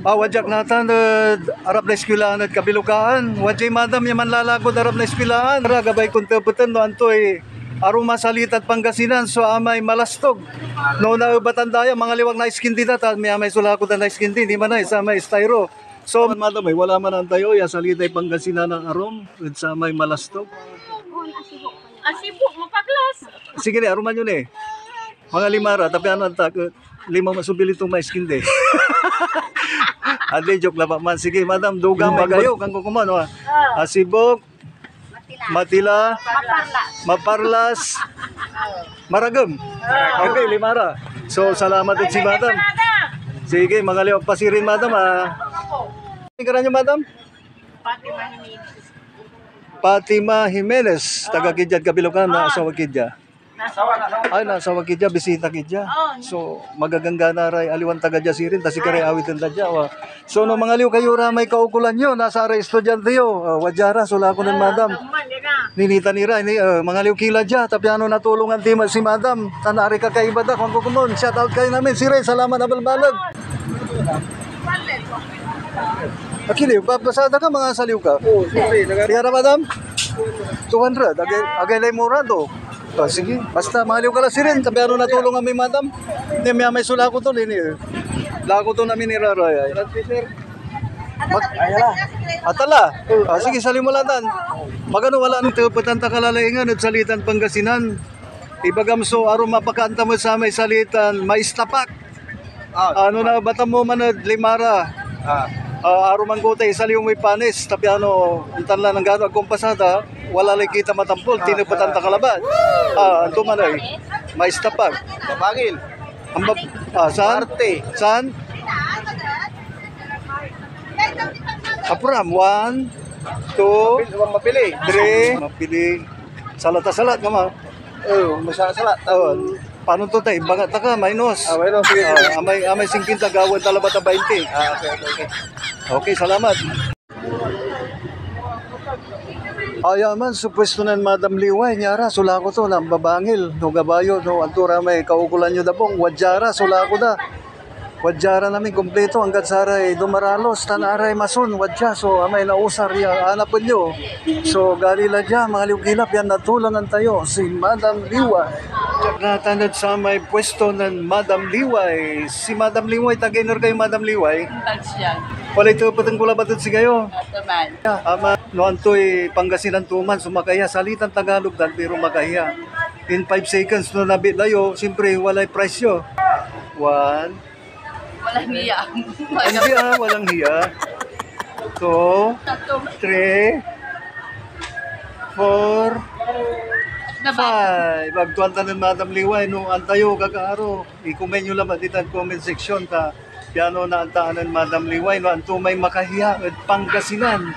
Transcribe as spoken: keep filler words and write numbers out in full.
Ah, wadya ak natan ed arap na eskwelaan ed kabilukaan. Wadyay madam ya manlalakod arap na eskwelaan. Ra, gabay kon tepeten no antoy arum a salitad Pangasinan so amay malastog. No naebatan da ya, mangaliw ak na iskindi da, ta may amay so lako da na iskindi, ni manay samay styro. So, madam, eh, wala man antayo ya salitay Pangasinan a arum ed samay malastog. Asibok, mapaklas. Sige ni, aruman yo ni. Mga lima ra, ta piano antak, eh, lima ma-, so bili to maiskindi. Andi, joke labat man. Sige, madam, duga may gayo, kan kukuman, no? Ah. Asibok, matila, maparlas, maragem. Okay, lima ra. So, salamat din si madam. Sige, mangaliw ak pasirin, madam, ah. Ang ngaran niyo, madam? Fatima Jimenez. Fatima Jimenez, taga kidya ed kabilukan, na asawa kidya. Ay, naasawa kidya, bisita kidya. Oh, no. So, magaganggana ray aliwan taga dia sirin, ta sikaray awiten da dia, wa. So, no mangaliw kayo ra may kaukolan yo, nasa ray estudyante yo, ah, wadya ra, so lako nen madam. Ninita ni ra, ini, ah, mangaliw ki la dia, ta piano natulongan ti ma-, si madam, tan aray kakaiba da, kuan ko komon, shout out kayo namin, sirin, salamat na balbaleg. Akili, papasada ka, mga saliw ka. Oo, siyempre. Naga- Pira, madam? Two hundred. Agay, agay lay mura to. Ah, sige. Basta, maliw ka la sirin. Sabi, ano, natulong kami, madam? Hindi, may amay sula ko to, lini, eh. Lako to namin irarayay. Transfer. Mag- Ay, hala. Atala. Ah, sige, saliw mo la tan. Magano wala nang tepetan ta kalalaingan ed salitan Pangasinan. Ibagam so arum a pakaantam ed samay salitan maistapak. Ah, ano na, batam mo man ed lima ra. Ah. Ah, aruman ko tay isaliw moy panis, ta piano, ontan la nanggano ag kumpasada, wala lay kita matampol, tinepetan ta ka labat. Ah, anto man ay, maistapak. Babangil. Ang bab-, ah, saan? Duarte. Saan? Apuram, one, two, mapili. Three, mapili. Salat a salat ka, ma. Oo, masasala. Oh, paano to, tay? Banga ta ka, minus. Ah, minus, sige, sige. Ah, amay, amay singkwenta, gawad ta labat a bainte. Ah, okay, okay, okay. Okay, salamat. Aya man so pwesto nen Madam Liway, nia ra, so lako to, nambabangil, no gabayo, no anto ra may kaukolan yo dabong, wadya ra, so lako da. Wadya ra namin kompleto, anggad saray dumaralos tan aray mason, wadya, so amay nausar ya anapen yo. So, gali la dia, mangaliw ki la, pian natulongan tayo si Madam Liway. Natan ed samay pwesto nen Madam Liway. Si Madam Liway, taga iner kayo, Madam Liway? Tagsyan. Walay tepeten ko labat ed sikayo. Ataman. Ama, no antoy Pangasinan to man, so makahiya, salitan Tagalog tan, pero makahiya. In five seconds no nabit layo, siyempre, walay presyo. One. Walang hiya. Hindi, ah, walang hiya. Two, three, four, five. Agtuan tanen Madam Liway, no antayo, kakaaro. I-comment nyo labat ditan comment section ta piano na antaan nen Madam Liway, no anto may makahiya ed Pangasinan.